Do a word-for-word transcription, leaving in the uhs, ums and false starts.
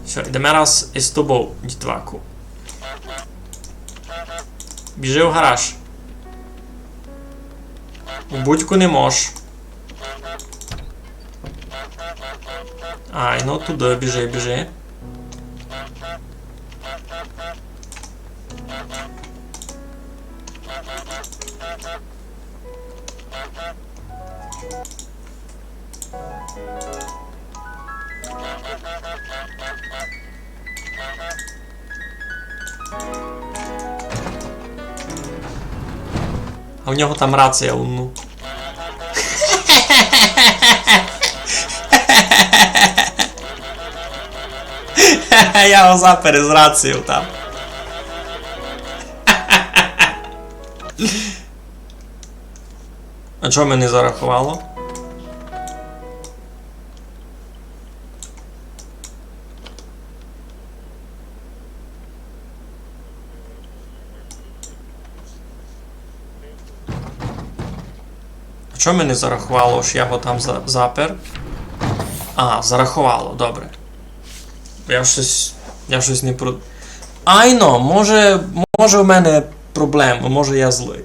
Всьо, йдеме раз из тобов, дітваку. Біжи в гараж. У будьку не мож. Ай, ну туды біжи, біжи. А у нього там рація, ну. Я його запер из рацією там. А чого ми не зараховало? А чого ми не зараховало, ож я його там за-, запер? А, зараховало, добре. Я щось, я щось не про-, айно, може, може у мене проблема, може я злый.